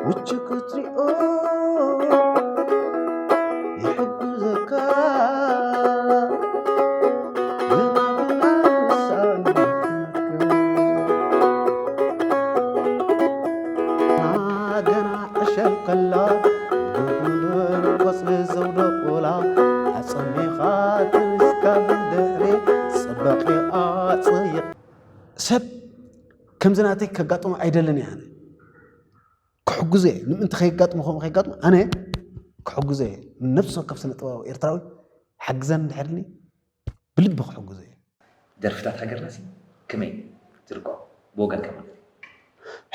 ምቹ ክትሪኦ ይሕግዘካ። ግና ግና ንሳ ይመክር። ገና ዕሸል ከላ፣ ጉድጉድን ቆጽሊ ዘውደቑላ፣ ኣጸሚኻ ትንስካ ብድሕሪ ጽባቐኣ ጽይቕ። ሰብ ከምዚ ናተይ ከጋጥሞ ኣይደልን እየ ኣነ። ክሕግዞ እየ። ንምእንቲ ከየጋጥሞ፣ ከምኡ ከየጋጥሞ ኣነ ክሕግዞ እየ። ንነፍሲ ወከፍ ስነ ጥበባዊ ኤርትራዊ ሓግዘኒ እንድሕርኒ ብልቢ ክሕግዞ እየ። ደርፍታት ሃገርናሲ ከመይ ትርድኦ? ብወገንካ ማለት እዩ።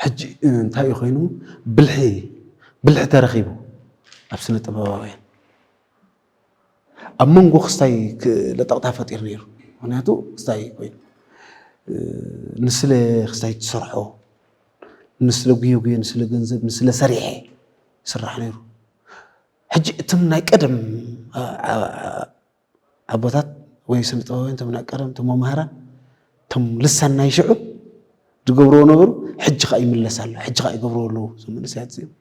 ሕጂ እንታይ እዩ ኮይኑ? ብልሒ፣ ብልሒ ተረኺቡ ኣብ ስነ ጥበባውያን። ኣብ መንጎ ክስታይ ክ-፣ ለጠቕታ ፈጢሩ ነይሩ። ምኽንያቱ ክስታይ ኮይኑ፣ እ፣ ንስለ ክስታይ ትሰርሖ፣ ንስለ ጉዮ ጉዮ፣ ንስለ ገንዘብ፣ ንስለ ሰሪሐ ይስራሕ ነይሩ። ሕጂ እቶም ናይ ቀደም፣ ኣ-፣ ኣ-፣ ኣቦታት ወይ ስነ ጥበባውያን፣ እቶም ናይ ቀደም፣ እቶም መማህራን፣ እቶም ልሳን ናይ ሽዑ ዝገብርዎ ነበሩ፣ ሕጂ ኸኣ ይምለስ ኣሎ፣ ሕጂ ኸኣ ይገብርዎ ኣለዉ፣ እዞም መንእሰያት እዚኦም።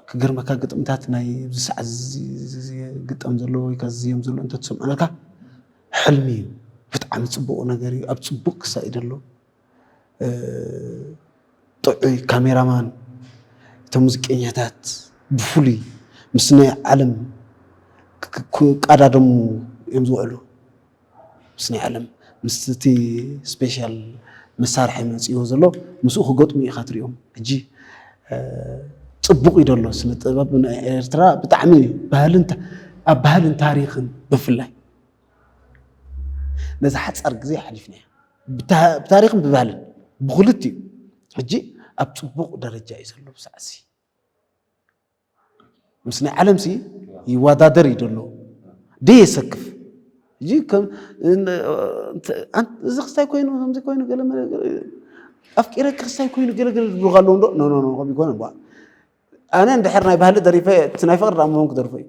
ክገርመካ፣ ግጥምታት ናይ ኣብዚ ሰዓት እዚ፣ እዚ፣ እዚ ግጠም ዘሎ ወይ ከ ዝዝየም ዘሎ እንተትሰምዖ ነርካ፣ ሕልሚ እዩ። ብጣዕሚ ጽቡቕ ነገር እዩ። ኣብ ጽቡቕ ክሳኢድ ኣሎ። እ፣ ጥዑይ ካሜራማን፣ እቶም ሙዚቀኛታት ብፍሉይ ምስ ናይ ዓለም ክ-፣ ክ-፣ ክቃዳደሙ እዮም ዝውዕሉ። ምስ ናይ ዓለም፣ ምስቲ ስፔሻል መሳርሒ መጺዎ ዘሎ፣ ምስኡ ክገጥሙ ኢኻ ትሪኦም። ሕጂ፣ እ፣ ጽቡቕ እዩ ዘሎ ስነ ጥበብ ናይ ኤርትራ፣ ብጣዕሚ ባህልን ታ-፣ ኣብ ባህልን ታሪኽን ብፍላይ ነዚ ሓጻር ግዜ ሓሊፍናዮ። ብታ-፣ ብታሪኽን ብባህልን ብኽልቲኡ ሕጂ ኣብ ጽቡቕ ደረጃ እዩ ዘሎ ብሳዕሲ። ምስ ናይ ዓለምሲ ይወዳደር እዩ ዘሎ። ደይ የሰክፍ። ሕጂ ከም፣ እን-፣ እንተ-፣ ኣን-፣ እዚ ክስታይ ኮይኑ፣ ከምዚ ኮይኑ፣ ገለ መለ፣ ገለ፣ ኣፍቂረኪ ክስታይ ኮይኑ፣ ገለ፣ ገለ ዝብሉኻ ኣለዉ እንዶ? ኖ፣ ኖ፣ ኖ፣ ከምኡ ይኮነን፣ ቧ። ኣነ እንድሕር ናይ ባህሊ ደሪፈ፣ እቲ ናይ ፍቕሪ ደኣ መን ክደርፎ እዩ?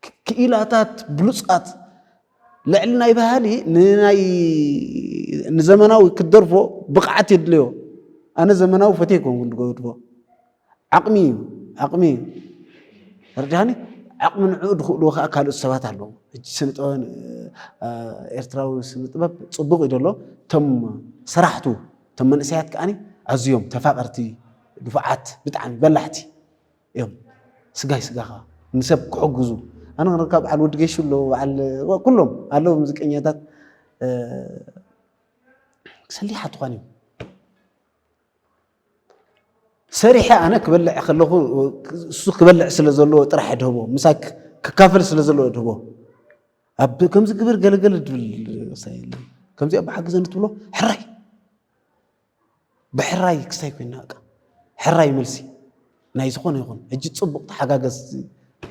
ክ-፣ ክኢላታት ብሉጻት ልዕሊ ናይ ባህሊ ንናይ፣ ንዘመናዊ ክትደርፎ ብቕዓት የድልዮ። ኣነ ዘመናዊ ፈትየ ኣይኮንኩን ዝገድፎ። ዓቕሚ እዩ፣ ዓቕሚ እዩ። ተረዲኻኒ? ዓቕሚ ንዕኡ ዝኽእልዎ ከኣ ካልኦት ሰባት ኣለዉ። ሕጂ ስነ ጥበብ፣ እ፣ ኤርትራዊ ስነ ጥበብ ጽቡቕ እዩ ዘሎ። እቶም ሰራሕቱ፣ እቶም መንእሰያት ከኣኒ ኣዝዮም ተፋቐርቲ፣ ድፉዓት፣ ብጣዕሚ በላሕቲ እዮም። ስጋይ ስጋኻ ንሰብ ክሕግዙ። ኣነ ክንረካ በዓል ወዲ ገሹ ኣለዉ፣ በዓል፣ ኩሎም ኣለዉ ሙዚቀኛታት፣ እ፣ ሰሊሓ ትኾን እዩ። ሰሪሐ ኣነ ክበልዕ ከለኹ፣ እሱ ክበልዕ ስለ ዘለዎ ጥራሕ ድህቦ፣ ምሳይ ክ-፣ ክካፈል ስለ ዘለዎ ድህቦ። ኣብ ከምዚ ግብር ገለገለ ድብል ሳይ የለን። ከምዚኣ ብሓግዘኒ ትብሎ፣ ሕራይ። ብሕራይ ክስታይ ኮይና፣ በቃ። ሕራይ መልሲ። ናይ ዝኾነ ይኹን። ሕጂ ጽቡቕ ተሓጋገዝ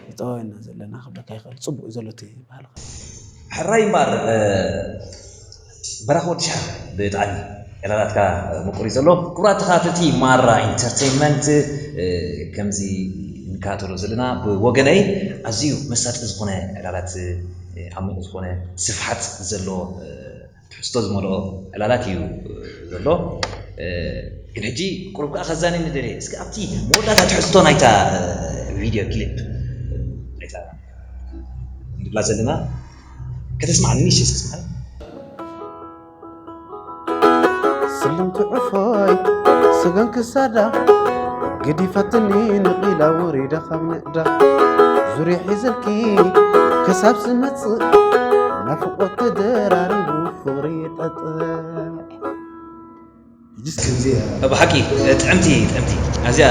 ጥበባውያንና ዘለና ክብለካ ይኽእል። ጽቡቕ እዩ ዘሎ እቲ ባህልኻ። ሕራይ እምበኣር፣ እ፣ በራኺ ወዲ ሽሓር ብጣዕሚ ዕላላትካ ምቁር እዩ ዘሎ። ክቡራት ተኸታተልቲ ማራ ኢንተርቴይንመንት፣ እ፣ ከምዚ እንከታተሎ ዘለና ብወገነይ ኣዝዩ መሳጢ ዝኾነ ዕላላት፣ እ፣ ዓሚቕ ዝኾነ ስፍሓት ዘለዎ፣ እ፣ ትሕዝቶ ዝመልኦ ዕላላት እዩ ዘሎ። እ፣ ግን ሕጂ ቁሩብ ከኣ ከዛንየኒ ደልየ። እስኪ ኣብቲ መወዳእታ ትሕዝቶ ናይታ፣ እ፣ ቪድዮ ክሊፕ ናይታ ንብላ ዘለና ከተስምዓኒ፣ እሺ፣ እስኪ ስምዓኒ። ስልምቲ ዕፎይ ስገን ክሳዳ ገዲፈትኒ ንቒላ ወሪዳ ካብ ንእዳ ዙርያ ሒዘልኪ ክሳብ ዝመጽእ ናፍቖት ተደራሪቡ ፍቕሪ ጠጥዕ። ሕጂስ ከምዚ እያ። ብሓቂ ጥዕምቲ፣ ጥዕምቲ። ኣዝያ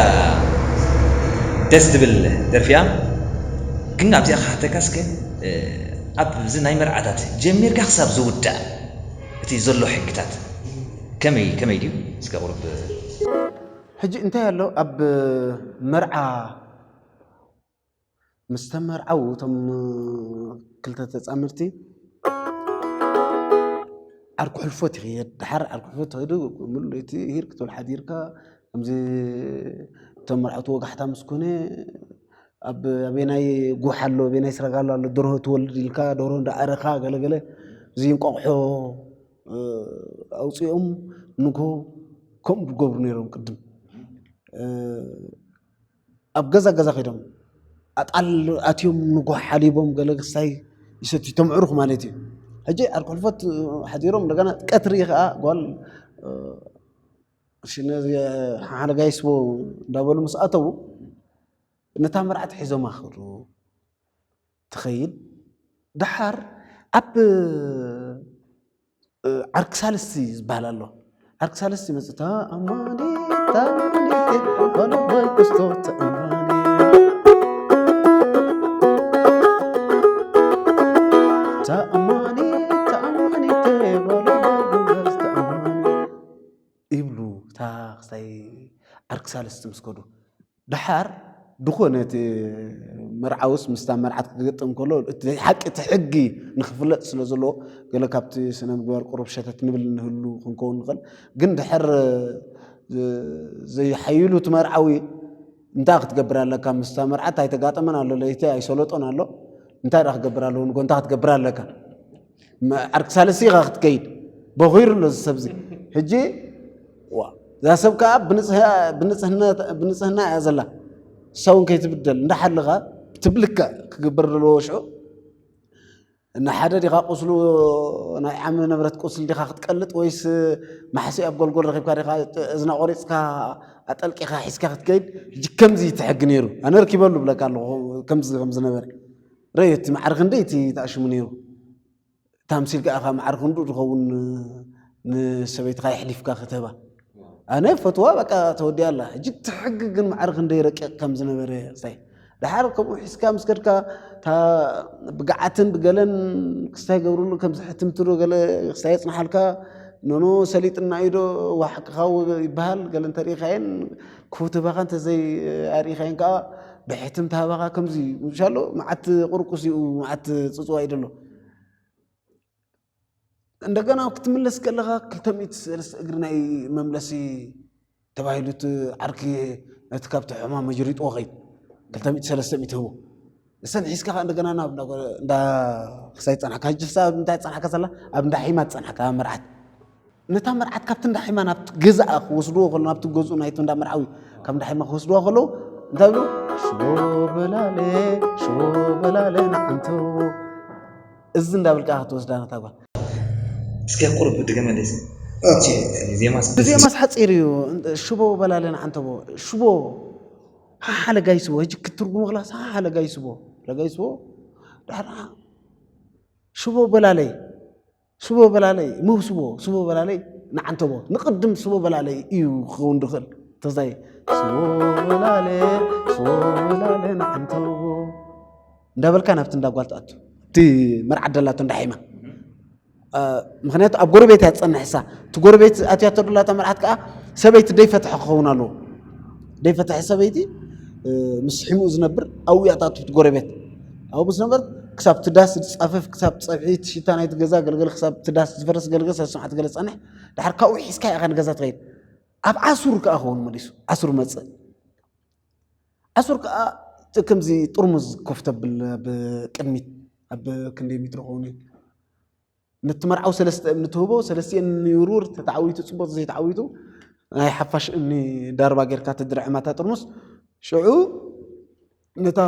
ደስ ትብል ደርፊ እያ። ግን ኣብዚኣ ክሓተካ እስከ፣ እ፣ ኣብዚ ናይ መርዓታት ጀሚርካ ክሳብ ዝውዳእ እቲ ዘሎ ሕግታት ከመይ፣ ከመይ ድዩ? እስከ ቁሩብ። ሕጂ እንታይ ኣሎ ኣብ መርዓ ምስ ተመርዓዉ እቶም ክልተ ተጻመድቲ ዓርኩ ሕልፎ ትኸየድ። ድሓር ዓርኩ ሕልፎ ትኸዱ፣ ሙሉ ለይቲ ሂር ክትብል ሓዲርካ፣ ከምዚ እቶም መርዓውቲ ወጋሕታ ምስ ኮነ፣ ኣብ ኣበናይ ጉሕ ኣሎ፣ ኣበናይ ስረጋሎ ኣሎ፣ ደርሆ ትወልድ ኢልካ፣ ደርሆ እንዳኣረኻ፣ ገለገለ፣ እዚ እንቋቑሖ፣ እ፣ ኣውጺኦም፣ ንግሆ ከምኡ ዝገብሩ ነይሮም ቅድም። ኣብ ገዛ ገዛ ከይዶም ኣጣል ኣትዮም ንጎ ሓሊቦም ገለ ክስታይ ይሰትዩ፣ ተምዕሩኽ ማለት እዩ። ሕጂ ዓርኪ ሕልፈት ሓዲሮም እንደገና ቀትሪ ከዓ ጓል፣ እሺ፣ ነዚ ሓለጋይስቦ እንዳበሉ ምስ ኣተዉ ነታ መርዓት ሒዞማ ክዱ ትኸይድ። ደሓር ኣብ ዓርኪ ሳልስቲ ዝበሃል ኣሎ። ዓርኪ ሳልስቲ መጽእ፣ "ተኣማኒ፣ ተኣማኒ፣ ባለባይ ክስቶ ተኣማኒ። ተኣማኒ፣ ተኣማኒ፣ ባለባይ ጎበዝ ተኣማኒ" ይብሉ። እታ ክስታይ ዓርኪ ሳልስቲ ምስ ከዱ። ደሓር ድኾነ እቲ መርዓውስ ምስታ መርዓት ክግጥም ከሎ፣ እቲ ሓቂ፣ እቲ ሕጊ ንኽፍለጥ ስለ ዘለዎ፣ ገለ ካብቲ ስነ ምግባር ቁሩብ ሸተት ንብል ንህሉ ክንከውን ንኽእል። ግን ድሕር ዘይሓይሉ እቲ መርዓዊ እንታይ ክትገብር ኣለካ? ምስታ መርዓት ኣይተጋጠመን ኣሎ፣ ለይቲ ኣይሰለጦን ኣሎ። እንታይ ደኣ ክገብር ኣለዎ? ንጎ እንታይ ክትገብር ኣለካ? መ-፣ ዓርኪ ሳልስቲ ኢኻ ክትከይድ። በኺሩ ኣሎ እዚ ሰብዚ። ሕጂ፣ ዋ፣ እዛ ሰብ ከኣ ብንጽህ-፣ ብንጽህና፣ ብንጽህና እያ ዘላ። እሳ እውን ከይትብደል። እንዳሓለኻ፣ ብትብልካ ክግበር ዘለዎ ሽዑ። እና ሓደ ዲኻ ቁስሉ፣ ናይ ዓሚ ንብረት ቁስሊ ዲኻ ክትቀልጥ፣ ወይስ ማሕሲ ኣብ ጎልጎል ረኺብካ ዲኻ እዝና ቆሪጽካ ኣጠልቂኻ ሒዝካ ክትከይድ? ሕጂ ከምዚ ትሕጊ ነይሩ። ኣነ ረኪበሉ ብለካ ኣለኹ፣ ከምዚ ከም ዝነበረ። ረዮ እቲ ማዕረ ክንደይ እቲ ተኣሽሙ ነይሩ። ታምሲል ከኣ ካብ ማዕረ ክንዱ ዝኸውን ንሰበይትኻ የሕሊፍካ ክትህባ። ኣነ ፈትዋ በቃ ተወዲኣ ኣላ። ሕጂ እቲ ሕጊ ግን ማዕረ ክንደይ ረቂቕ ከም ዝነበረ ክስታይ። ደሓር ከምኡ ሒዝካ ምስ ከድካ፣ እታ ብግዓትን ብገለን ክስታይ ገብርሉ ከም ዝሕትምቲ ዶ ገለ ክስታይ የጽንሓልካ። ኖኖ ሰሊጥና እዩ ዶ ዋሕቅኻ ይበሃል። ገለ እንተሪኢኻየን ክፉት ህባኻ እንተዘይ ኣርኢኻየን ከኣ ብሕትምቲ ሃባኻ ከምዚ ምሻሎ መዓት ቁርቁስ እዩ፣ መዓት ጽጽዋ እዩ ደሎ። እንደገና ክትምለስ ከለኻ ክልተ ሚእቲ ሰለስተ እግሪ ናይ መምለሲ ተባሂሉ እቲ ዓርኪ ነቲ ካብቲ ሕማም መጅሪጥዎ ኸይድ ክልተ ሚእቲ ሰለስተ ሚእቲ ህቦ። እሰን ሒዝካ ኸዓ እንደገና ናብ እንዳ፣ እንዳ ክሳይ ጸናሕካ። ሕጂ እሳ ኣብ እንታይ ጸናሕካ ዘላ? ኣብ እንዳ ሒማ ጸናሕካ፣ ኣብ መርዓት። ነታ መርዓት ካብቲ እንዳ ሒማ ናብቲ ገዛኣ ክወስድዎ ከሎ፣ ናብቲ ገዝኡ ናይቲ እንዳ መርዓዊ፣ ካብ እንዳ ሒማ ክወስድዋ ከለዉ፣ እንታይ ብሉ? ሽቦ በላለ፣ ሽቦ በላለ ንዓንተዎ። እዚ እንዳበልካ ክትወስዳ ነታ ጓል። እስከ ቁሩብ ድገመለይ እስኪ። ኦኬ። ዜማስ ብዜማስ ሓጺር እዩ። ሽቦ በላለ ንዓንተዎ። ሽቦ፣ ሃሃ ለጋይ ስቦ። ሕጂ ክትርጉሞ ከለኻስ ሃሃ ለጋይ ስቦ። ለጋይ ስቦ። ድሕር ሽቦ በላለይ። ሽቦ በላለይ። ምው ስቦ። ስቦ በላለይ ንዓንተቦ። ንቕድም ስቦ በላለይ እዩ ክኸውን ድኽእል። ተዛይ ስቦ በላለ፣ ስቦ በላለ ንዓንተቦ። እንዳበልካ ናብቲ እንዳ ጓል ትኣቱ። እቲ መርዓት ደላቶ እንዳ ሒማ። እ፣ ምኽንያቱ ኣብ ጎረቤት እያ ትጸንሕ እሳ። እቲ ጎረቤት ኣትያቶ ደላታ መርዓት ከኣ ሰበይቲ ደይፈትሐ ክኸውን ኣለዎ። ደይፈትሐ ሰበይቲ፣ እ፣ ምስ ሒሙኡ ዝነብር ኣብኡ እያ ትኣቱ እቲ ጎረቤት። ኣብኡ ምስ ነበርት ክሳብ እቲ ዳስ ዝጻፈፍ፣ ክሳብ ጸብሒ እቲ ሽታ ናይቲ ገዛ ገልገል፣ ክሳብ እቲ ዳስ ዝፈርስ ገልገል፣ ክሳብ ዝሰምዓ እቲ ገለ ትጸንሕ። ድሓር ካብኡ ሒዝካ ኢኻ ንገዛ ትኸይድ። ኣብ ዓሱር ከኣ ክኸውን መሊሱ። ዓሱር መጽእ። ዓሱር ከኣ ከምዚ ጥርሙዝ ኮፍ ተብል ኣብ ቅድሚት፣ ኣብ ክንደይ ሜትሮ ክኸውን እዩ? ነቲ መርዓዊ ሰለስተ እምኒ ትህቦ፣ ሰለስቲኤን ንውርውር፣ ተተዓዊቱ ጽቡቕ፣ ዘይተዓዊቱ ናይ ሓፋሽ እምኒ ዳርባ ጌርካ፣ እቲ ድርዕማታ ጥርሙስ፣ ሽዑ ነታ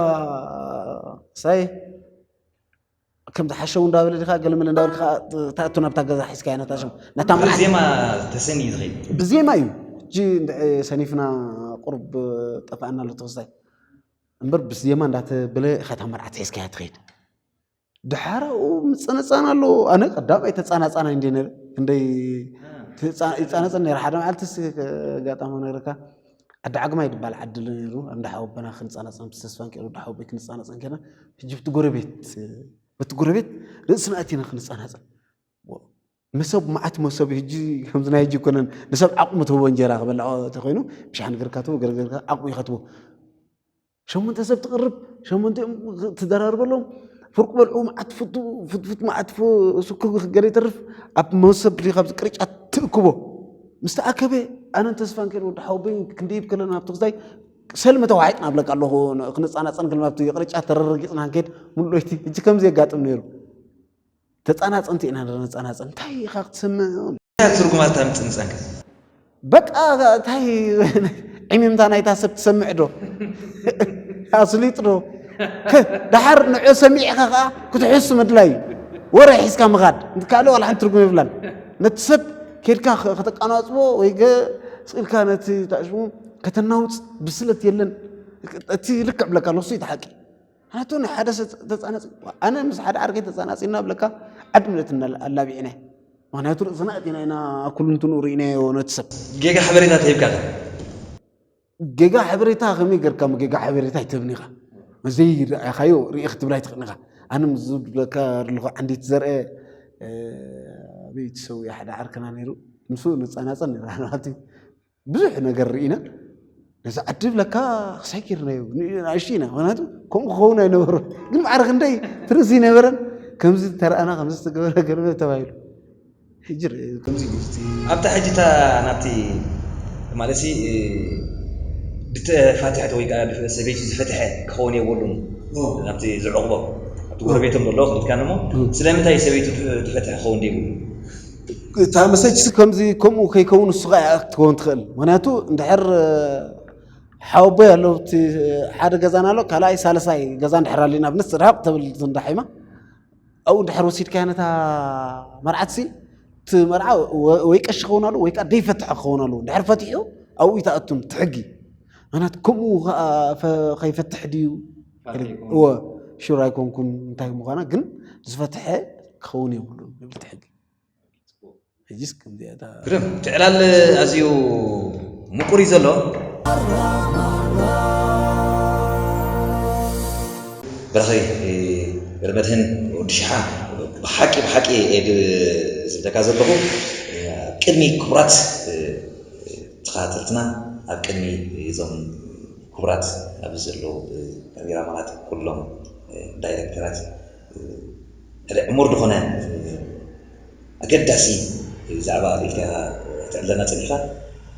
ሳይ ከም ዝሓሸው እንዳበለ ዲኻ፣ ገለመለ እንዳበልካ ትኣቱ ናብታ ገዛ ሒዝካያ ነታ ሽም። ነታ መርዓት ዜማ ተሰንዩ ዝኸይድ። ብዜማ እዩ። ሕጂ እንድዒ ሰኒፍና ቁሩብ ጠፍኣና ኣሎ ትኽስታይ። እምበር ብዜማ እንዳተበለ ኢኻ እታ መርዓት ሒዝካያ ትኸይድ። ድሓር ኣብኡ ምጽንጻን ኣሎ። ኣነ ቀዳማይ ተጻናጻናይ እንደ ነይረ። ክንደይ ትጻ-፣ ይጻነጸን ነይረ። ሓደ መዓልቲ ስ-፣ ኣጋጣሚ ነግረካ፣ ዓዲ ዓግማይ ዝበሃል ዓዲ ኣሎ ነይሩ። ኣብ እንዳ ሓወቦና ክንጻናጸን፣ ምስ ተስፋን ኪሩ እንዳ ሓወቦይ ክንጻናጸን ከይና፣ ሕጂ ብቲ ጎረቤት፣ በቲ ጎረቤት ርእስና ኣቲና ክንጻናጸን። መሶብ መዓት መሶብ እዩ። ሕጂ ከምዚ ናይ ሕጂ ኣይኮነን። ንሰብ ዓቕሙ ትህቦ እንጀራ ክበልዖ ተኾይኑ፣ ብሻሕ ነገርካ ትህቦ፣ ገለ ገርካ ዓቕሙ እዩ ከትቦ። ሸሞንተ ሰብ ትቕርብ፣ ሸሞንተ እዮም ትደራርበሎም። ፍርቁ በልዑ፣ መዓት ፍቱ፣ ፍትፉት መዓት ፍ-፣ ስኩ ገለ ይተርፍ። ኣብ መሶብ ድዩ ካብዚ ቅርጫት ትእክቦ። ምስ ተኣከበ፣ ኣነን ተስፋን ከይድ ወዲ ሓወቦይን ክንድይብ ከለና ኣብቲ ክስታይ ሰልሚ ተዋሒጥና እብለካ ኣለኹ፣ ክንጻናጸን ከለና ኣብቲ ቅርጫት ተረርጊጽና ክንከይድ ምሉእ ለይቲ። ሕጂ ከምዚ የጋጥም ነይሩ። ተጻናጸንቲ ኢና ንጻናጸን። እንታይ ኢኻ ክትሰምዕ? እንታይ ትርጉም ኣታ ምጽንጻንካ? በቃ እንታይ ዕሚምታ ናይታ ሰብ ትሰምዕ ዶ? ኣስሊጥ ዶ? ከ- ደሓር ንዑ ሰሚዕኻ ከዓ ክትሕሱ ምድላይ እዩ። ወረ ሒዝካ ምኻድ እንትካለ ዋላ ሓንቲ ትርጉም የብላን። ነቲ ሰብ ኬድካ ከ- ከተቃናጽቦ ወይ ገ- ስኢልካ ነቲ ታሽሙ ከተናውጽ ብስለት የለን። እቲ ልክዕ ብለካ ንሱ እዩ እቲ ሓቂ። ምክንያቱ ናይ ሓደ ሰብ ተጻነጽ ኣነ ምስ ሓደ ዓርከይ ተጻናጺና ብለካ ዓዲ ምለት ኣላቢዕና። ምክንያቱ ርእስና ኣቲና ኢና ኩልንትኑ ርኢናዮ ነቲ ሰብ። ጌጋ ሓበሬታ ተሂብካ ጌጋ ሓበሬታ ከመይ ጌርካ ጌጋ ሓበሬታ ይትህብኒ ኢኻ? ዘይረኣኻዮ ርኢ ክትብል ኣይትኽእልን ኢኻ። ኣነ ምስ ዝብለካ ኣለኹ ዓንዲት ዘርአ ኣበይ ትሰውየ ሓደ ዓርክና ነይሩ። ምስ ንጸናጸን ነርና ኣብቲ ብዙሕ ነገር ርኢና። ነዚ ዓዲ ብለካ ክሳይ ጌርናዮ ንኣሽቱ ኢና። ምክንያቱ ከምኡ ክኸውን ኣይነበሮ ግን ማዕረ ክንደይ ትርዚ ይነበረን ከምዚ ተረኣና ከምዚ ዝተገበረ ገለ ተባሂሉ ሕጂ ርእ- ከምዚ እዩ እቲ ኣብታ ሕጂ እታ ናብቲ ማለትሲ ድተፋትሐት ወይ ከዓ ሰበይቲ ዝፈትሐ ክኸውን የብሉን። ኦ። ናብቲ ዝዕቕቦ ኣብቲ ጎረቤቶም ዘሎ ክልትካን እሞ እ። ስለምንታይ ሰበይቱ ዝፈትሐ ክኸውን ደይብሉ? እታ መሰጅ ከምዚ ከምኡ ከይከውን ንሱ ከዓ ክትከውን ትኽእል። ምክንያቱ እንድሕር ሓወቦይ ኣለዉ እቲ ሓደ ገዛና ኣሎ ካልኣይ ሳልሳይ ገዛ እንድሕር ኣሊና ብንስ ርሕቕ ተብል እንዳሓይማ ኣብኡ እንድሕር ወሲድካያ ነታ መርዓትሲ እቲ መርዓ ወ- ወይ ቀሺ ክኸውን ኣለዎ ወይ ከዓ ደይፈትሐ ክኸውን ኣለዎ። እንድሕር ፈቲሑ ኣብኡ ይተኣቱን እቲ ሕጊ። ምክንያቱ ከምኡ ከዓ ፈ- ከይፈትሕ ድዩ? እወ ሹር ኣይኮንኩን እንታይ ምዃና ግን ዝፈትሐ ክኸውን የብሉን ይብል እቲ ሕጊ። ሕጂስ ከምዚኣ እታ ግርም እቲ ዕላል ኣዝዩ ምቁር እዩ ዘሎ። በረኸይ ገብረመድህን ወዲ ሽሓ ብሓቂ ብሓቂ እየ ድ- ዝብለካ ዘለኹ ኣብ ቅድሚ ክቡራት ተኸታተልትና ኣብ ቅድሚ እዞም ክቡራት ኣብዚ ዘለዉ ካሜራማናት ኩሎም ዳይሬክተራት ሓደ ዕሙር ዝኾነ ኣገዳሲ ብዛዕባ ኣልዒልካ ትዕለና ጸኒሕካ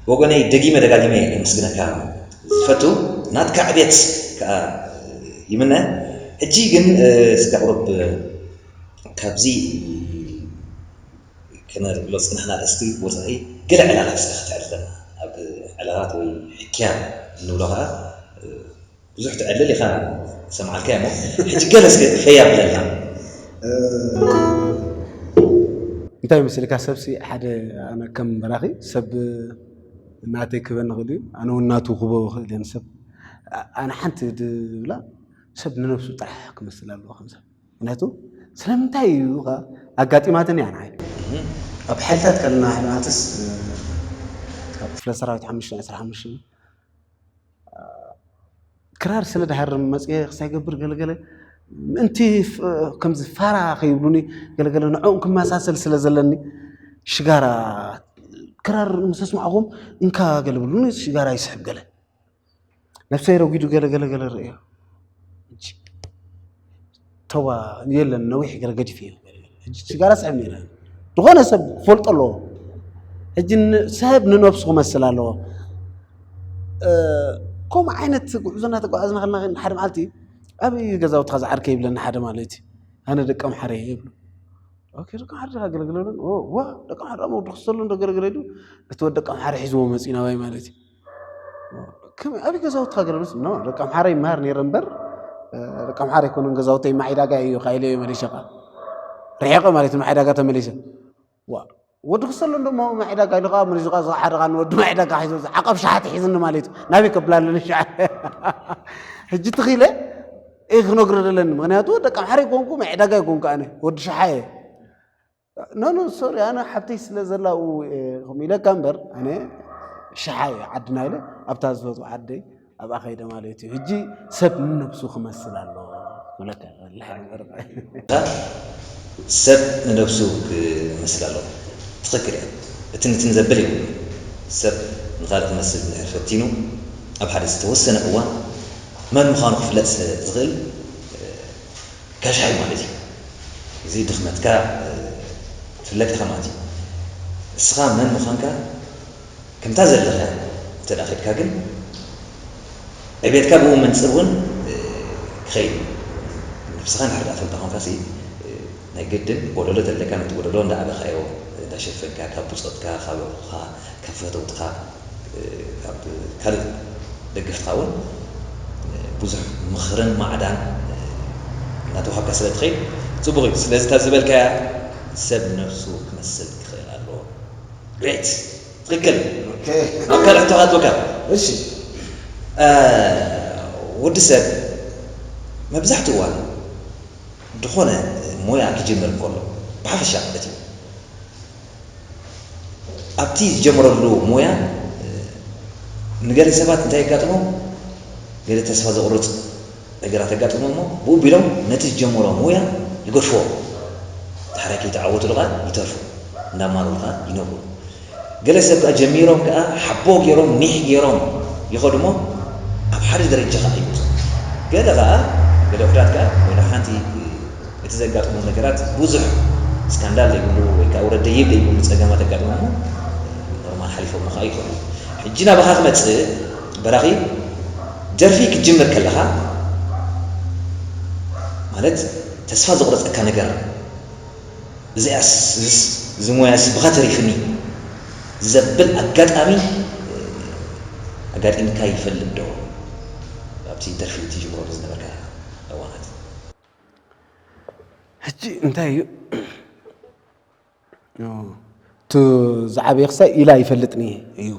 ብወገነይ ደጊመ ደጋጊመ ከመስግነካ ዝፈቱ ናትካ ዕብየት ከኣ ይምነ። ሕጂ ግን እስካ ቁሩብ ካብዚ ከነብሎ ጽናሕና እስቲ ወጻኢ ገለ ዕላላት እስካ ክትዕልለና ኣብ ዕላላት ወይ ሕክያ እንብሎ ከኣ ብዙሕ ትዕልል ኢኻ ሰምዓልካ እሞ ሕጂ ገለ እስከ ፈያ ብለልና እንታይ መስልካ ሰብሲ ሓደ ኣነ ከም በራኺ ሰብ እናተይ ክበ ንኽእል እዩ ኣነ እውን ናቱ ክበ ክእል እየ ንሰብ ኣነ ሓንቲ ድብላ ሰብ ንነብሱ ጥራሕ ክመስል ኣለዎ ከምሰብ ምክንያቱ ስለምንታይ እዩ ኣጋጢማትን እያ ንዓይ ኣብ ሓይልታት ከለና ሕማትስ ካብ ክፍለ ሰራዊት ሓሙሽተ ዕስራ ሓሙሽተ ክራር ስለ ድሃርም መፅኤ ክሳይ ገብር ገለገለ ምእንቲ ከምዚ ፋራ ከይብሉኒ ገለገለ ንዕኦም ክመሳሰል ስለ ዘለኒ ሽጋራ ክራር ምስ ኣስማዕኹም እንካ ገለ ብሉኒ ሽጋራ ይስሕብ ገለ ነብሰይ ረጒዱ ገለገለ ገለ ርእዮ ተዋ የለን ነዊሕ ገረ ገዲፍ እዩ ሽጋራ ስሕብ ነረ ዝኾነ ሰብ ክፈልጦ ኣለዎ ሕጂ ሰብ ንነብሱ ክመስል ኣለዎ ከምኡ ዓይነት ጉዕዞ እናተጓዓዝና ከለና ሓደ መዓልቲ ኣበይ ገዛውትኻ ዝዓርከ ይብለኒ ሓደ ማለት እዩ ኣነ ደቂ ኣምሓረ እየ ይብሉ ደቂ ኣምሓረ ዲኻ ገለግለሉን ዋ ደቂ ኣምሓረ ሞ ድክሰሉ እንዶ ገለገለ ኢሉ እቲ ወዲ ደቂ ኣምሓረ ሒዝዎ መፂኡ ናባይ ማለት እዩ ከመይ ኣበይ ገዛውትኻ ገለሉስ ኖ ደቂ ኣምሓረ ይመሃር ነይረ እምበር ደቂ ኣምሓረ ኣይኮኑን ገዛውተይ ማዒዳጋ እዩ ካይለዮ መሊሸ ኸዓ ርሒቐ ማለት እዩ ማዒዳጋ ተመሊሰ ወዲ ክሰሎ እንደሞ ማዒዳጋ ኢሉ ከዓ መሊሱ ከዓ ዝኸዓ ሓደ ከዓ ንወዲ ማዒዳጋ ሒዙ ዓቐብ ሸሓት ሒዝኒ ማለት እዩ ናበይ ከብላለኒ ሸዓ ሕጂ ትኽኢለ እየ ክነግሮ ዘለኒ ምክንያቱ ደቂ ኣምሓረ ይኮንኩ ማዒዳጋ ይኮንኩ ኣነ ወዲ ሸሓ እየ ኖ ኖ ሶሪ ኣነ ሓብተይ ስለ ዘላ ከምኡ ኢለካ እምበር ኣነ ሸሓ እየ ዓድና ኢለ ኣብታ ዝፈትዋ ዓደይ ኣብኣ ከይደ ማለት እዩ ሕጂ ሰብ ንነብሱ ክመስል ኣለዎ ክብለካ ይኽእል ድሓር እምበር ሰብ ንነብሱ ክመስል ኣለዎ ትኽክል እያ እትን እትን ዘብል የብሉ ሰብ ንኻልእ ክመስል እንድሕር ፈቲኑ ኣብ ሓደ ዝተወሰነ እዋን መን ምዃኑ ክፍለጥ ዝኽእል ጋሻ እዩ ማለት እዩ እዚ ድኽመትካ ትፍለጥ ኢኻ ማለት እዩ እስኻ መን ምዃንካ ከምታ ዘለኻ እንተ ኸድካ ግን ዕቤትካ ብኡ መንፅር እውን ክኸይድ ነብስኻ እንድሕር ፈልጣ ኮንካ ናይ ግድን ጎደሎ ተለካ ነቲ ጎደሎ እንዳኣበኻዮ እንዳሸፈንካ ካብ ብፆትካ ካብ ኣኹኻ ካብ ፈተውትኻ ካብ ካልእ ደገፍትኻ እውን ብዙሕ ምኽርን ማዕዳን እናተዋሃብካ ስለ ትኸይድ ጽቡቕ እዩ። ስለዚ እታ ዝበልካያ ሰብ ነፍሱ ክመስል ክኽእል ኣለዎ። ግሬት፣ ትኽክል። ናብ ካልእ ሕቶ ከእትወካ። እሺ። ወዲ ሰብ መብዛሕትኡ እዋን ዝኾነ ሞያ ክጅምር እንከሎ ብሓፈሻ ማለት እዩ ኣብቲ ዝጀመረሉ ሞያ ንገለ ሰባት እንታይ የጋጥሞም? ገለ ተስፋ ዘቑርፅ ነገራት የጋጥሞም እሞ ብኡ ቢሎም ነቲ ዝጀመሮ ሞያ ይገድፍዎ። ድሓር ከይተዓወትሉ ከዓ ይተርፉ፣ እንዳማረሩ ከዓ ይነብሩ። ገለ ሰብ ከዓ ጀሚሮም ከዓ ሓቦ ገይሮም ኒሕ ገይሮም ይኸዱ እሞ ኣብ ሓደ ደረጃ ከዓ ይመፁ። ገለ ከዓ ገለ ውሕዳት ከዓ ወላ ሓንቲ እቲ ዘጋጥሞም ነገራት ብዙሕ ስካንዳል ዘይብሉ ወይ ከዓ ውረድ ደይብ ዘይብሉ ፀገማት የጋጥሞም እሞ ኖርማል ሓሊፎም ከዓ ይኸዱ። ሕጂ ናባኻ ክመፅእ በራኺ ደርፊ ክትጅምር ከለኻ ማለት ተስፋ ዘቑረፀካ ነገር እዚኣስ እዚስ እዚ ሞያስ ብኻ ተሪፍኒ ዘብል ኣጋጣሚ ኣጋጢምካ ይፈልጥ ዶ? ኣብቲ ደርፊ ትጅምሮ ዝነበርካ እዋናት ሕጂ እንታይ እዩ እቲ ዝዓበየ ክሳይ ኢላ ይፈልጥኒ እዩ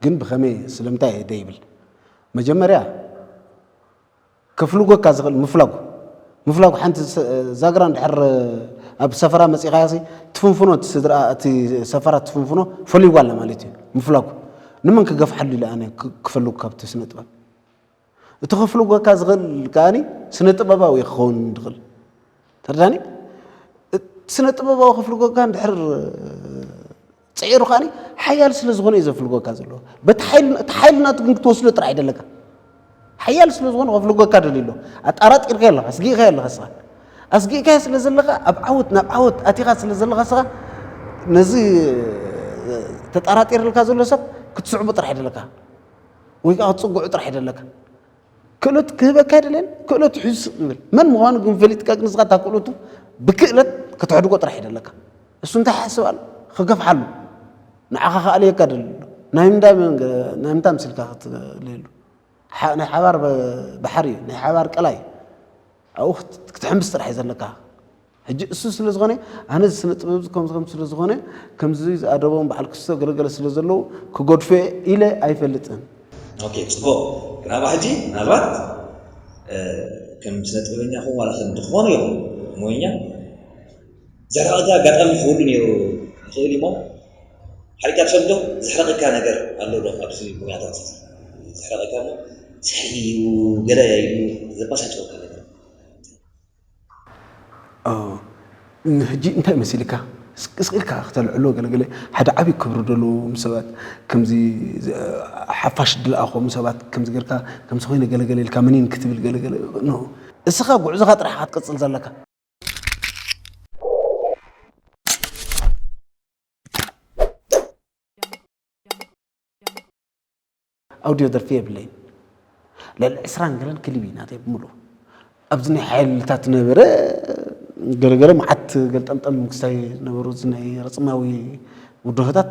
ግን ብኸመይ ስለምንታይ እየ ደይብል መጀመርያ ከፍልጎካ ዝኽእል ምፍላጉ ምፍላጉ ሓንቲ ዛግራ እንድሕር ኣብ ሰፈራ መፂኻያ ትፍንፍኖ እቲ ስድራ እቲ ሰፈራ ትፍንፍኖ ፈልይዋ ኣላ ማለት እዩ ምፍላጉ ንመን ክገፍሓሉ ኢለ ኣነ ክፈልጉ ካብቲ ስነ ጥበብ እቲ ከፍልጎካ ዝኽእል ከኣኒ ስነ ጥበባዊ ክኸውን ዝኽእል ተርዳኒ ስነ ጥበባዊ ከፍልጎካ እንድሕር ፅዒሩ ከኣኒ ሓያል ስለ ዝኾነ እዩ ዘፍልጎካ ዘለዎ በቲ ሓይል እቲ ሓይል ናቱ ግን ክትወስዶ ጥራሕ ይደለካ ሓያል ስለ ዝኾነ ከፍልጎካ ደልዩ ኣሎ ኣጣራጢርካ ኣለኻ ኣስጊእካ ኣለኻ ስኻ ኣስጊእካ ስለ ዘለኻ ኣብ ዓወት ናብ ዓወት ኣቲኻ ስለ ዘለኻ ስኻ ነዚ ተጣራጢርልካ ዘሎ ሰብ ክትስዕቦ ጥራሕ ይደለካ ወይ ከዓ ክትፅግዑ ጥራሕ ይደለካ ክእለት ክህበካ ኣይደለን ክእለት ሒዙ ስቕ ይብል መን ምዃኑ ግን ፈሊጥካ ግን ንስኻ እታ ክእለቱ ብክእለት ከተሕድጎ ጥራሕ ይደለካ እሱ እንታይ ሓስብ ኣሎ ክገፍሓሉ ንዓኻ ከኣልየካ ደሊ ኣሎ ናይ ምንዳ ናይ ምንታ ምስልካ ክትለየሉ ናይ ሓባር ባሕሪ እዩ ናይ ሓባር ቀላይ ኣብኡ ክትሕምብስ ጥራሕ እዩ ዘለካ ሕጂ እሱ ስለ ዝኾነ ኣነ ስነ ጥበብ ከም ከም ስለ ዝኾነ ከምዚ ዝኣደቦም በዓል ክስቶ ገለገለ ስለ ዘለዉ ክገድፎ ኢለ ኣይፈልጥን። ኦኬ ጽቡቕ ግን ኣብ ሕጂ ምናልባት ከም ስነ ጥበበኛ ኹን ዋላ ከም ዝኾነ ይኹን ሞኛ ዘሕረቐካ ኣጋጣሚ ክህሉ ነይሩ ይኽእል እሞ ሓሪቃ ትፈልጥ ዶ? ዘሕረቐካ ነገር ኣሎ ዶ ኣብዚ ሞያታት ዘሕረቐካ እሞ ስሕይ እዩ ገለ እዩ ዘባሳጨወካ ነገር? ሕጂ እንታይ መሲልካ ስቅልካ ክተልዕሎ ገለገለ ሓደ ዓብዪ ክብሪ ዘለዎም ሰባት ከምዚ ሓፋሽ ድለኣኾም ሰባት ከምዚ ገርካ ከምዚ ኮይነ ገለገለ ኢልካ መኒን ክትብል ገለገለ ኖ እስኻ ጉዕዞኻ ጥራሕ ክትቅፅል ዘለካ ኣውድዮ ደርፊ የብለይን። ልዕሊ ዕስራን ገለን ክሊብ እዩ ናተይ ብምሉኡ። ኣብዚ ናይ ሓይልታት ነበረ ገለገለ መዓት ገልጠምጠም ክስታይ ነበሩ እዚ ናይ ረፅማዊ ውድሆታት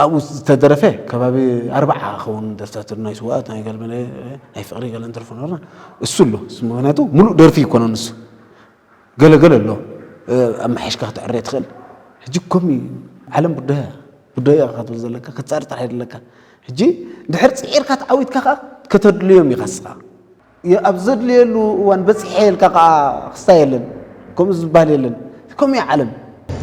ኣብኡ ዝተደረፈ ከባቢ ኣርባዓ ኸውን ደርፍታት ናይ ስዋኣት ናይ ገልመለ ናይ ፍቕሪ ገለን ደርፉ ነበርና እሱ ኣሎ ምክንያቱ ሙሉእ ደርፊ ይኮነ ንሱ ገለገለ ኣሎ ኣመሓይሽካ ክትዕረ ትኽእል ሕጂ ኮም ዓለም ቡዳያ ቡዳያ ክትብል ዘለካ ክትፃር ጥራሕ የድለካ ሕጂ ድሕር ፅዒርካ ተዓዊትካ ከዓ ከተድልዮም ኢኻ ስኻ ኣብ ዘድልየሉ እዋን በፂሐ ኢልካ ከዓ ክስታ የለን ከምኡ ዝበሃል የለን ከምኡ እያ ዓለም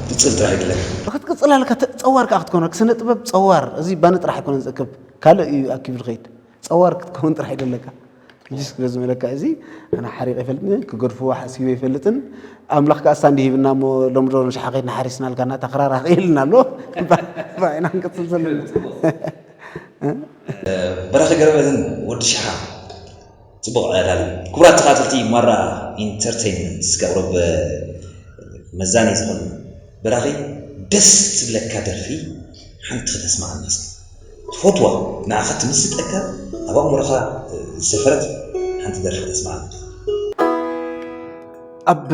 ትፅል ጥራሕ የድለካ ክትቅፅል ኣለካ ፀዋር ከዓ ክትኮነ ስነ ጥበብ ፀዋር እዚ ባነ ጥራሕ ኣይኮነን ዝእክብ ካልእ እዩ ኣኪቡ ዝኸይድ ፀዋር ክትከውን ጥራሕ የደለካ ሕጂ ስለ ዝበለካ እዚ ኣነ ሓሪቕ ይፈልጥን ክገድፍዎ ሓሲበ ይፈልጥን ኣምላኽ ከዓ ሳንዲ ሂብና እሞ ሎሚ ዶ ንሽሓ ከይድና ሓሪስናልካ እናተኸራራ ክኢልና ኣሎ ባይና ክንቅፅል ዘለና በረኸ ገረበትን ወዲ ሽሓ ፅቡቕ ዕላል ክቡራት ተኻተልቲ ማራ ኢንተርቴይንመንት ስጋብ ረብ መዛኒ ዝኾን በራኺ ደስ ትብለካ ደርፊ ሓንቲ ክተስማዓና እስኪ ትፈትዋ ንዓኻ ትምስጠካ ኣብ ኣእምሮኻ ዝሰፈረት ሓንቲ ደርፊ ክተስማዓና ኣብ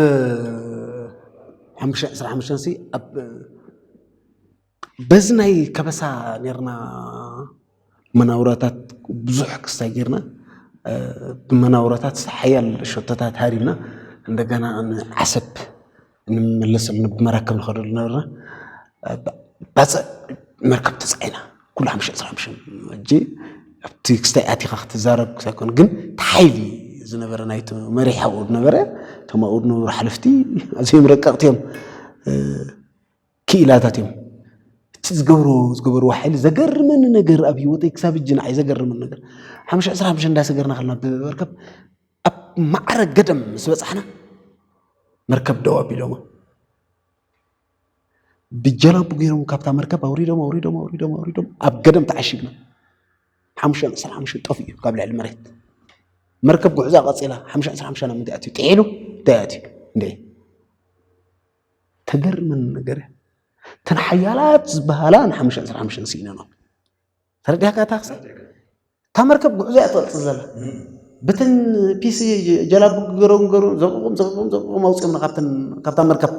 ሓሙሽተ ዕስራ ሓሙሽተ ሲ ኣብ በዚ ናይ ከበሳ ኔርና መናውራታት ብዙሕ ክስታይ ጌርና፣ ብመናውራታት ሓያል ሸቶታት ሃሪምና፣ እንደገና ንዓሰብ እንመለሰሉ ብመራከብ ንኸደሉ ነበርና። ባፅዕ መርከብ ተፃዒና ኩሉ ሓሙሽተ ዕስራ ሓሙሽተ። ሕጂ ኣብቲ ክስታይ ኣቲኻ ክትዛረብ ክሳይኮን ግን እቲ ሓይሊ ዝነበረ ናይቲ መሪሕ ኣብኡ ዝነበረ፣ እቶም ኣብኡ ዝነበሩ ሓለፍቲ ኣዝዮም ረቀቕቲ እዮም። ክኢላታት እዮም። እቲ ዝገብሮ ዝገበርዎ ሓይሊ ዘገርመኒ ነገር ኣብ ህይወተይ ክሳብ እጂ ንዓይ ዘገርመኒ ነገር ሓሙሽተ ዕስራ ሓሙሽተ እንዳሰገርና ከለና ብመርከብ ኣብ ማዕረ ገደም ምስ በጻሕና መርከብ ደው ኣቢሎማ ብጀላቡ ገይሮም ካብታ መርከብ ኣውሪዶም ኣውሪዶም ኣውሪዶም ኣውሪዶም ኣብ ገደም ተዓሺግና ሓሙሽተ ዕስራ ሓሙሽተ ጠፊኡ ካብ ልዕሊ መሬት መርከብ ጉዕዛ ቀፂላ ሓሙሽተ ዕስራ ሓሙሽተ ናብ ምንታይ ኣትዩ ጥሒሉ እንታይ ኣትዩ እንደ ተገርመኒ ነገር እተን ሓያላት ዝበሃላ ንሓሙሽተ ዕስራ ሓሙሽተ ስኢነኖ ተረዲእካ እታ ክሳብ እታ መርከብ ጉዕዞ እያ ትቐፅል ዘላ ብተን ፒሲ ጀላቡ ገረውን ገሩ ዘቕቑም ዘቕቑም ዘቕቑም ኣውፅኦም ካብታ መርከብ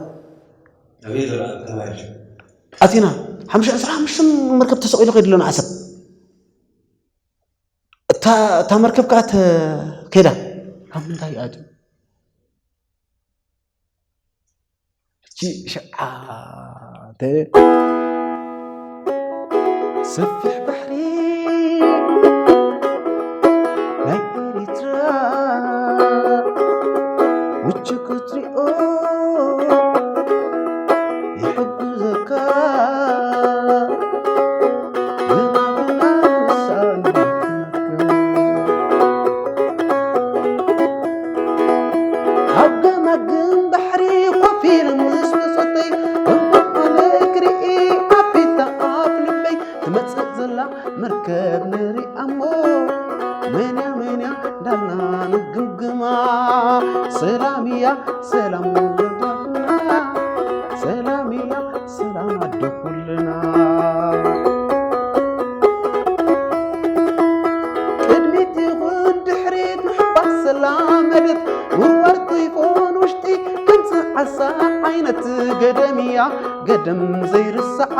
ኣቲና ሓሙሽተ ዕስራ ሓሙሽተ መርከብ ተሰቂሉ ከይድሎ ንዓሰብ እታ መርከብ ከዓ ከይዳ ካብ ምንታይ እዩ ኣትዩ ሕጂ ሸዓተ ሰፊሕ ባሕሪ ናይ ኤሪትራ ምቹ ክትሪኦ ይሕግዘካ ኣብ ገማግም ባሕሪ ኮፍ ኢለ ምስ መጸተይ እንቋዕ ኣነ ክርኢ ኣፊታ ኣፍ ልበይ ትመጽእ ዘላ መርከብ ንሪኣ እሞ መንያ መንያ እንዳልና ንግምግማ ሰላም እያ ሰላም ወለደና ሰላም እያ ሰላም ኣደ ኩልና ቅድሚት ይኹን ድሕሪት ምሕባስ ሰላመደት ውርወርቱ ይኹን ውሽጢ ከምዚ ዓሳ ዓይነት ገደም እያ ገደም ዘይርስዓ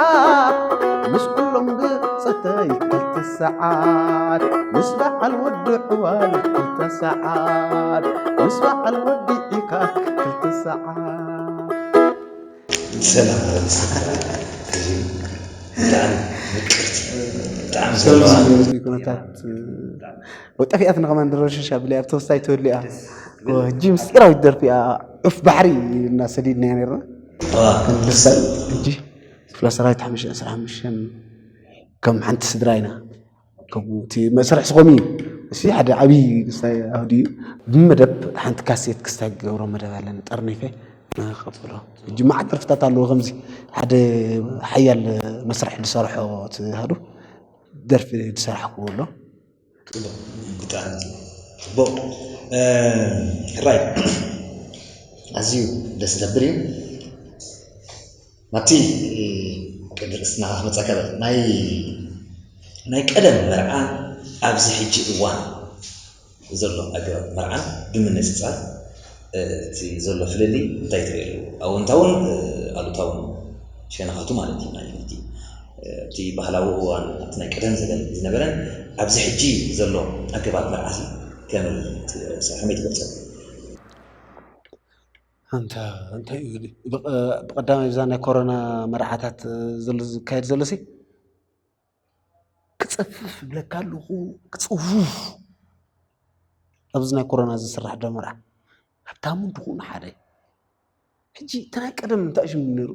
ምስ ኩሎም ብፀተይ ክልተ ሰዓት ምስ በዓል ወዲ ዕዋል ክልተ ሰዓት ምስ በዓል ወዲ ዒካ ክልተ ሰዓት ሰላም ብጣዕሚ ምቅርቲ ብጣዕሚ ዘለዋ ኩነታት ወጠፊኣትና ከማን ድረሸሽ ኣብለይ ኣብ ተወሳይ ተወሊኣ ሕጂ ምስጢራዊት ደርፊ እያ ዑፍ ባሕሪ ኢልና ሰዲድናያ ነርና ክንልሰል ሕጂ ክፍለ ሰራዊት ሓሙሽተ ዕስራ ሓሙሽተ ከም ሓንቲ ስድራ ኢና ከምኡ እቲ መስርሕ ስኾም እዩ እሲ ሓደ ዓብዪ ክስታይ ኣህዱ እዩ ብመደብ ሓንቲ ካሴት ክስታይ ገብሮ መደብ ኣለኒ ጠርኒፈ ንኸብሎ ሕጂ መዓት ደርፍታት ኣለዎ ከምዚ ሓደ ሓያል መስርሕ ዝሰርሖ እቲ ኣህዱ ደርፊ ዝሰራሕኩዎ ኣሎ ብጣዕሚ ጽቡቕ ሕራይ ኣዝዩ ደስ ዘብል እዩ ናብቲ ቅድሪ እስናኻ ክመፀካ በል ናይ ናይ ቀደም መርዓ ኣብዚ ሕጂ እዋን ዘሎ ኣገባብ መርዓን ብምንፅፃር እቲ ዘሎ ፍልልይ እንታይ ትርእየሉ ኣወንታውን ኣሉታውን ሸነኻቱ ማለት እዩ ናይ እቲ እቲ ባህላዊ እዋን ኣብቲ ናይ ቀደም ዘበን ዝነበረን ኣብዚ ሕጂ ዘሎ ኣገባብ መርዓሲ ከመይ ትገልፀሉ ኣንታ እንታይ እዩ ብቐዳማይ ብዛ ናይ ኮሮና መርዓታት ዘሎ ዝካየድ ዘሎ ሲ ክፀፍፍ ብለካ ኣለኹ ክፅፉፍ ኣብዚ ናይ ኮሮና ዝስራሕ ዶ መርዓ ሃብታሙን ድኹን ሓደ ሕጂ እቲ ናይ ቀደም እንታይ ሽም ነይሩ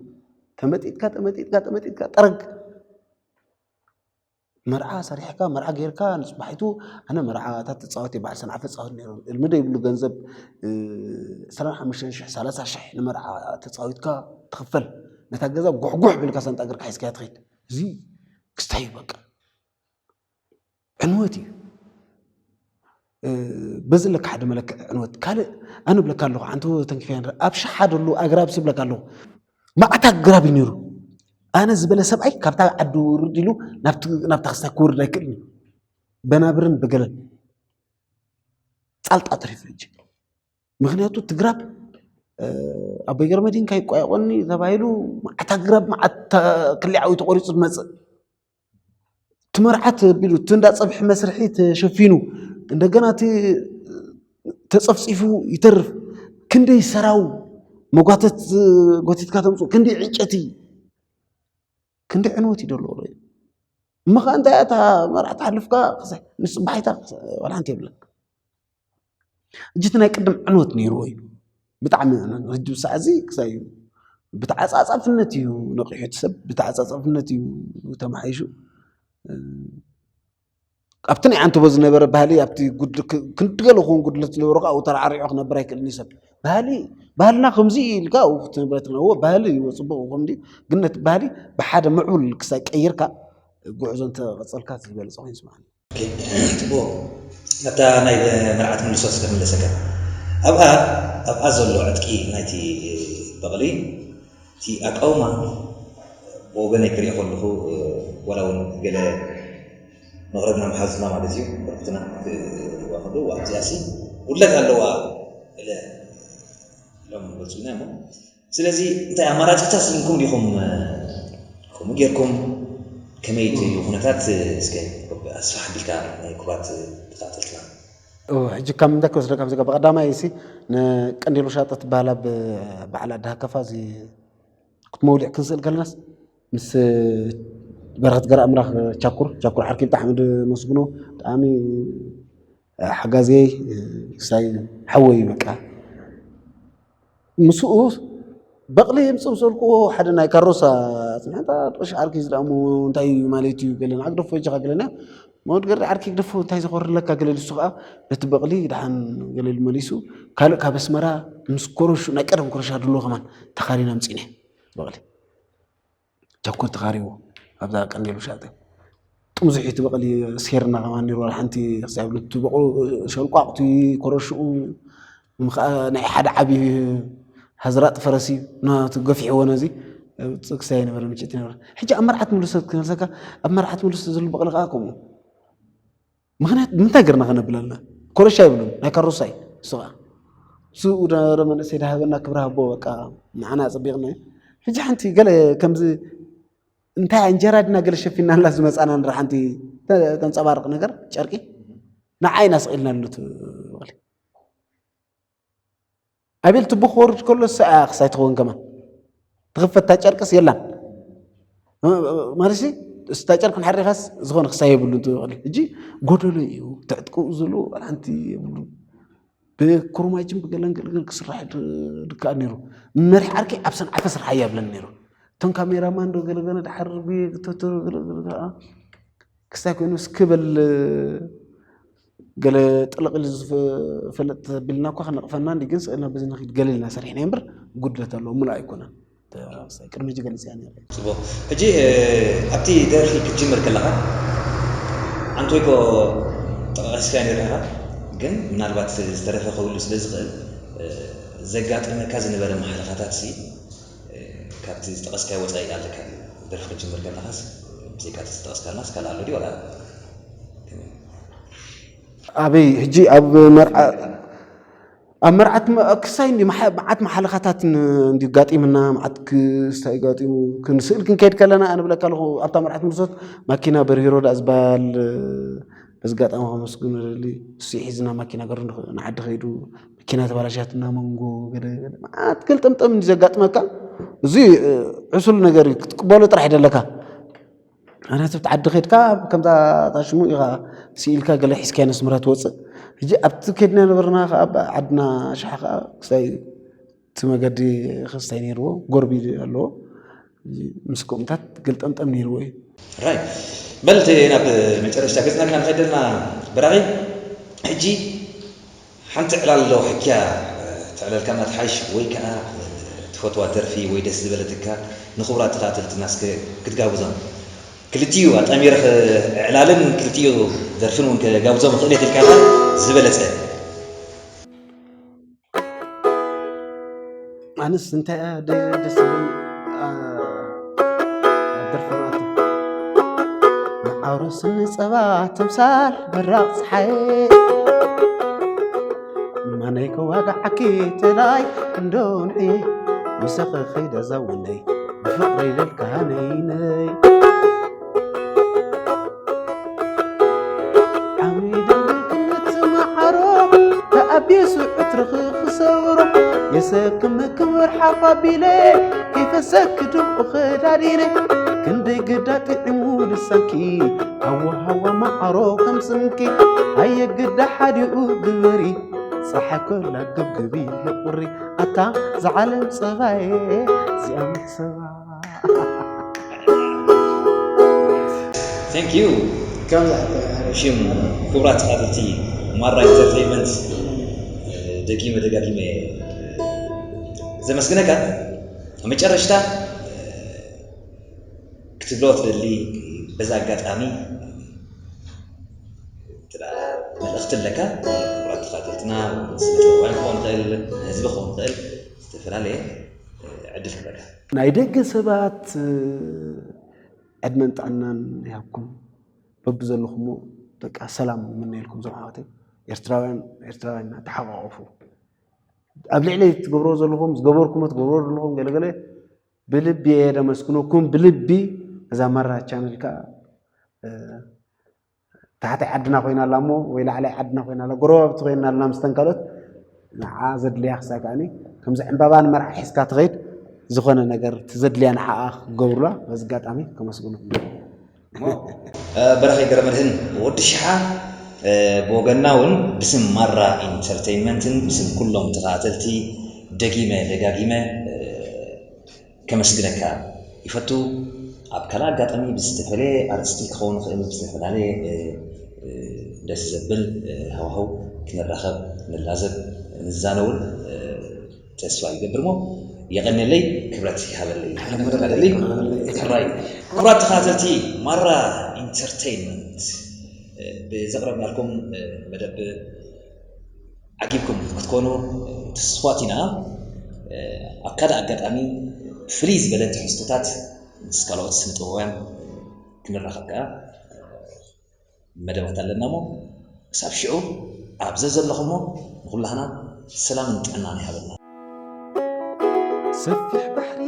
ተመጢጥካ ተመጢጥካ ተመጢጥካ ጠረግ መርዓ ሰሪሕካ መርዓ ጌርካ ንፅባሒቱ ኣነ መርዓ እታ ትፃወት በዓል ሰንዓፈ ፃወት ነይሮም እልሚ ዘይብሉ ገንዘብ 25 ሺሕ 30 ሺሕ ንመርዓ ተፃዊትካ ትኽፈል ነታ ገዛ ጉሕጉሕ ብልካ ሳንጣ ገርካ ሒዝካያ ትኸይድ እዚ ክስታይ በቃ ዕንወት እዩ በዚ ለካ ሓደ መለክዕ ዕንወት ካልእ ኣነ ብለካ ኣለኹ ዓንቶ ተንኪፈ ኣረ ኣብ ሸሓ ደሉ ኣግራብ ስብለካ ኣለኹ መዓት ኣግራብ እዩ ነይሩ ኣነ ዝበለ ሰብኣይ ካብታ ዓዲ ውርድ ኢሉ ናብታ ክስታይ ክወርድ ኣይክእልን እዩ በናብርን ብገለን ፃልጣ ተሪፉ ሕጂ ምክንያቱ ትግራብ ኣቦይ ገረመድህን ካይቋየቆኒ ተባሂሉ መዓት ኣግራብ መዓት ክሊዓዊ ተቆሪፁ ዝመፅእ ትመርዓት ቢሉ እቲ እንዳ ፀብሒ መስርሒ ተሸፊኑ እንደገና እቲ ተፀፍፂፉ ይተርፍ። ክንደይ ሰራው መጓተት ጎቲትካ ተምፁ፣ ክንደይ ዕንጨቲ፣ ክንደይ ዕንወት እዩ ደሎ። እሞ ከዓ እንታይ እያ እታ መርዓ ተሓልፍካ ንፅባሒታ ዋላ ሓንቲ የብለን። እጅ እቲ ናይ ቅድም ዕንወት ነይርዎ እዩ። ብጣዕሚ ረጅም ሰዓት እዚ ክሳይ እዩ። ብተዓፃፃፍነት እዩ ነቂሑ እቲ ሰብ፣ ብተዓፃፃፍነት እዩ ተማሓይሹ። ኣብቲ ናይ ዓንተቦ ዝነበረ ባህሊ ኣብቲ ክንድገለ ክውን ጉድለት ዝነበሮ ከዓ ተረዓሪዑ ክነብር ኣይክእልን እዩ ሰብ። ባህሊ ባህልና ከምዚ እዩ ኢልካ ኣብኡ ክትነብር ኣይትኽእልን። እዎ ባህሊ እዩ ጽቡቕ ከምዲ፣ ግን ነቲ ባህሊ ብሓደ ምዕቡል ክሳይ ቀይርካ ጉዕዞ እንተቐጸልካ ዝበለጸ ኮይኑ ይስምዓኒ። ጽቡቕ። ኣብታ ናይ መርዓት ምልሶ ስለ መለሰካ ኣብኣ ኣብኣ ዘሎ ዕጥቂ ናይቲ በቕሊ እቲ ኣቃውማ ብወገነይ ክሪኦ ከለኹ ዋላ እውን ገለ መቕረብና መሓዙትና ማለት እዩ ብርክትና ክዋኸዱ ኣብዚኣ ሲ ጉድለት ኣለዋ ኢለ ኢሎም ይገልፁልና እሞ ስለዚ እንታይ ኣማራፂታት ስኢንኩም ዲኹም ከምኡ ጌርኩም ከመይ እቲ ኩነታት እስከ ኣስፋሕ ቢልካ ናይ ኩራት ተካተልትና ሕጂ ካብ ምንታይ ክወስደካ ዝጋ ብቀዳማይ ሲ ንቀንዴል ውሻጠ ትበሃል ኣብ በዓል ኣዲ ሃከፋ እዚ ክትመውሊዕ ክንስእል ከለናስ ምስ በረኸት ገረ ኣምላኽ ቻኩር ቻኩር ዓርኪ ብጣዕሚ ድመስግኖ ብጣዕሚ ሓጋዝየይ ክሳይ ሓወይ በቃ ምስኡ በቕሊ የምፅእ ምስ በልክዎ ሓደ ናይ ካሮሳ ፅንሕታ ጥቕሽ ዓርኪ ዝደኣሙ እንታይ እዩ ማለት እዩ ገለና ኣግደፎ ይጅኻ ገለና መወድ ገርዲ ዓርኪ ግደፎ እንታይ ዘኾርለካ ገለ ልሱ ከዓ ነቲ በቕሊ ድሓን ገለ ኢሉ መሊሱ ካልእ ካብ ኣስመራ ምስ ኮረሹ ናይ ቀደም ኮረሻ ድሎ ከማን ተኻሪና ኣምፂነ በቕሊ ቸኮ ተኻሪዎ ኣብዛ ቀንዴል ውሻጠ ጥምዙሒቲ በቕሊ ሴርና ከማን ነይሩ ዋላ ሓንቲ ክሳብ ልቱ በቕሉ ሸልቋቕቱ ኮረሽኡ እም ከዓ ናይ ሓደ ዓብዪ ሃዝራጥ ፈረስ እዩ ናቱ ገፊሕዎ ነዚ ጥቅሲ ኣይነበረ ምጭት ይነበረ ሕጂ ኣብ መርዓት ምልሶ ክመልሰካ ኣብ መርዓት ምልሶ ዘሎ በቕሊ ከዓ ከምኡ ምክንያት ብምንታይ ገርና ከነብል ኣለና ኮረሻ ይብሉን ናይ ካሮሳይ እሱ ከዓ እሱ ደረ መንእሰይ ዳሃበና ክብሪ ሃቦ በቃ ንዓና ኣፀቢቕና እዩ ሕጂ ሓንቲ ገለ ከምዚ እንታይ እንጀራ ድና ገለ ሸፊናላ ዝመፃና ንረ ሓንቲ ተንፀባርቕ ነገር ጨርቂ ንዓይ ኢና ስቒልና ንቱ በቕሊ ኣቤል ትቦ ክወርድ ከሎ ሰኣ ክሳይ ትኸውን ከማን ትኽፈታ ጨርቅስ የላን ማለት እስታ ጨርቂ ንሓሪኻስ ዝኾነ ክሳይ የብሉ እንትበቕል ሕጂ ጎደሎ እዩ ትዕጥቅኡ ዘሎ ሓንቲ የብሉ ብክሮማጅን ብገለን ገልገል ክስራሕ ድከኣል ነይሩ መሪሕ ዓርኪ ኣብ ሰንዓፈ ስራሕ እያ ብለን ነይሩ እቶም ካሜራማን ዶ ገለገለ ድሓር ክሳይ ኮይኑ እስክበል ገለ ጥልቕ ኢሉ ዝፈለጥ ተቢልና እኳ ክነቕፈና እንዲ ግን ስእልና በዚ ንኺድ ገለ ኢልና ሰሪሕና እምበር ጉድለት ኣለዎ ሙሉእ ኣይኮነን ቅድሚ ሕጂ ገሊፅ እያ ነረ ፅቡቅ ሕጂ ኣብቲ ደርፊ ክትጅምር ከለካ ኣንቶይኮ ጠቃቂስካ ነርካ ግን ምናልባት ዝተረፈ ከብሉ ስለ ዝኽእል ዘጋጠመካ ዝነበረ መሓለኻታት ሲ ካብቲ ዝጠቐስካዮ ወፃኢ ኣለካ ድዩ? ደርፊ ክትጅምር ከለኻስ ብዘይካ እቲ ዝጠቐስካልናስ ካልእ ኣሎ ድዩ ዋላ ከመይ? ኣበይ ሕጂ ኣብ መርዓ ኣብ መርዓት ክሳይ እንዲ መዓት መሓለኻታት እንዲ ጋጢምና መዓት ክስታይ ጋጢሙ ክንስእል ክንከይድ ከለና ኣነ ብለካ ኣለኹ ኣብታ መርዓት ምርሶት ማኪና በርሂሮ ዳ ዝበሃል በዚ ጋጣሚ ከመስግኖ ደሊ እሱ ሒዝና ማኪና ገሩ ንዓዲ ከይዱ መኪና ተባላሻትና መንጎ መዓት ገልጠምጠም ዘጋጥመካ እዚ ዕሱል ነገር እዩ ክትቅበሎ ጥራሕ ይደለካ ኣነ ትብቲ ዓዲ ከድካ ከምዛ ታሽሙ ኢኻ ስኢልካ ገለ ሒዝካዮ ነስምራ ትወፅእ ሕጂ ኣብቲ ከድና ነበርና ከዓ ዓድና ሸሓ ከዓ ክስታይ እቲ መገዲ ክስታይ ነይርዎ ጎርቢ ኣለዎ ምስ ከምኡታት ገልጠምጠም ነይርዎ እዩ ራይ በል እቲ ናብ መጨረሽታ ገፅና ኢና ንኸይድ ዘለና በራኺ ሕጂ ሓንቲ ዕላል ኣለዋ ሕክያ ተዕለልካ እናትሓይሽ ወይ ከዓ ትፈትዋ ደርፊ ወይ ደስ ዝበለትካ ንክቡራት ተኸታተልትና እስከ ክትጋብዞም ክልቲኡ ኣጣሚረ ዕላልን ክልቲኡ ደርፍን እውን ክጋብዞም እኽእል እየ ትልካ ዝበለፀ ኣነስ እንታይ እያ ደስ ዝብል ደርፊ ማለት እዩ። ንዓውሮ ስኒ ጸባ ተምሳል በራቕ ፀሓይ ማነይ ከዋግዓኪ ተላይ እንዶ ንዒ፣ ምሳኺ ኸይደ ዛውነይ ብፍቕሪ ኢለልካ ነይነይ። ዓሚደልክነት መዓሮ ተኣቢሱ ዕትርኺ ክሰብሮ፣ የሰክመክም ወርሓፍ ኣቢለ ከይፈሰክ ድምኡ ኸዳዲነ። ክንደይ ግዳ ጥዒሙ ልሳንኪ፣ ሃዋ ሃዋ መዓሮ ከም ስምኪ። ኣየ ግዳ ሓዲኡ ግበሪ፣ ጸሓይ ኮላ ግብግብ ኢለ ቁሪ። ኣታ ዝዓለም ጸባየ እዚኣ መሕሰባ። Thank you። ከምዚ ሓቀ ሓደ ሽም ክቡራት ተኻተልቲ ማራ ኢንተርቴይንመንት፣ ደጊመ ደጋጊመ ዘመስግነካ። ኣብ መጨረሽታ ክትብሎ ትደሊ፣ በዚ ኣጋጣሚ እንተ ደኣ መልእኽቲ ኣለካ፣ ክቡራት ተኻተልትና፣ ስነ ጥበባውያን ክኸውን ይኽእል፣ ህዝቢ ክኸውን ይኽእል፣ ዝተፈላለየ ዕድል ክህበካ። ናይ ደገ ሰባት ዕድመን ጥዕናን ይሃብኩም። በብዘለኹሞ በቃ ሰላም ይምነየልኩም። ዞም ኣሕዋተይ ኤርትራውያን ኤርትራውያን ተሓቋቆፉ። ኣብ ልዕሊ ትገብርዎ ዘለኹም ዝገበርኩሞ ትገብርዎ ዘለኹም ገለገለ ብልቢ እየ ደመስግነኩም። ብልቢ እዛ ማራ ቻነል ከዓ ታሕታይ ዓድና ኮይና ኣላ እሞ ወይ ላዕላይ ዓድና ኮይና ኣላ፣ ጎረባብቲ ኮይና ኣላ ምስተን ካልኦት ንዓ ዘድልያ ክሳብ ከኣኒ ከምዚ ዕምባባ ንመርዓ ሒዝካ ትኸይድ ዝኾነ ነገር እቲ ዘድልያ ንዓኣ ክገብሩላ በዚ ኣጋጣሚ ከመስግኖም። እሞ በረኸት ገብረመድህን ወዲ ሽሓ፣ ብወገንና እውን ብስም ማራ ኢንተርተይንመንትን ብስም ኩሎም ተኸታተልቲ ደጊመ ደጋጊመ ከመስግነካ ይፈቱ። ኣብ ካልእ ኣጋጣሚ ብዝተፈለየ ኣርእስቲ ክኸውን ይኽእል፣ ብዝተፈላለየ ደስ ዘብል ሃዋህው ክንራኸብ ንላዘብ ንዛነውን ተስፋ ይገብር እሞ የቐንየለይ፣ ክብረት ይሃበለይ። ሕራይ ክቡራት ተኸታተልቲ ማራ ኢንተርቴይንመንት ብዘቕረብናልኩም መደብ ዓጊብኩም ክትኮኑ ትስፋት ኢና። ኣብ ካልእ ኣጋጣሚ ፍልይ ዝበለ ትሕዝቶታት ምስ ካልኦት ስነ ጥበባውያን ክንራኸብ ከኣ መደባት ኣለና እሞ ክሳብ ሽዑ ኣብ ዘዘለኹሞ ንኹላህና ሰላምን ጥዕናን ይሃበልና። ሰፊሕ ባሕሪ